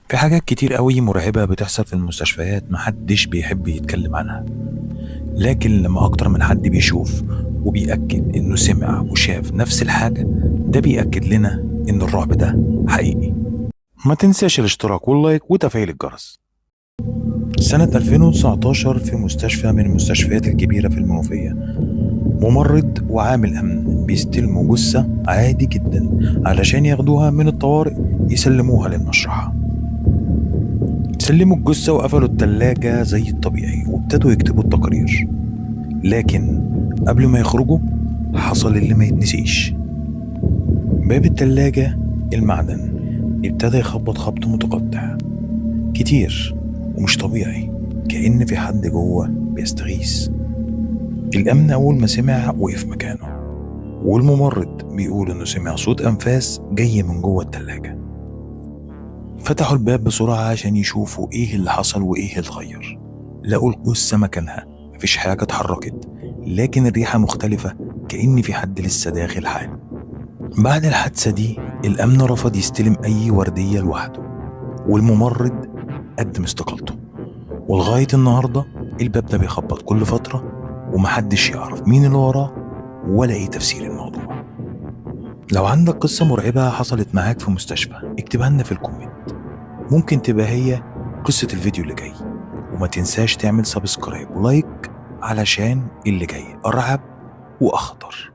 في حاجات كتير قوي مرعبة بتحصل في المستشفيات محدش بيحب يتكلم عنها، لكن لما أكتر من حد بيشوف وبيأكد إنه سمع وشاف نفس الحاجة، ده بيأكد لنا إن الرعب ده حقيقي. ما تنساش الاشتراك وال like وتفعيل الجرس. سنة 2019 في مستشفى من المستشفيات الكبيرة في المنوفية، ممرض وعامل أمن بيستلموا جثة عادي جدا علشان ياخدوها من الطوارئ يسلموها للمشرحة. سلموا الجثة وقفلوا التلاجة زي الطبيعي وابتدوا يكتبوا التقرير، لكن قبل ما يخرجوا حصل اللي ما يتنسيش. باب التلاجة المعدن ابتدى يخبط خبط متقطع كتير ومش طبيعي، كأن في حد جوه بيستغيث. الأمن أول ما سمع وقف مكانه، والممرض بيقول إنه سمع صوت أنفاس جاية من جوه التلاجة. فتحوا الباب بسرعة عشان يشوفوا إيه اللي حصل وإيه اللي اتغير. لقوا الجثة مكانها، مفيش حاجة اتحركت، لكن الريحة مختلفة كأن في حد لسه داخل حاله. بعد الحادثة دي الأمن رفض يستلم أي وردية لوحده، والممرض قدم استقالته، ولغاية النهاردة الباب ده بيخبط كل فترة ومحدش يعرف مين اللي وراه ولا ايه تفسير الموضوع. لو عندك قصة مرعبة حصلت معاك في مستشفى اكتبها لنا في ال comment، ممكن تبقى هي قصة الفيديو اللي جاي. وما تنساش تعمل subscribe و like علشان اللي جاي أرعب وأخطر.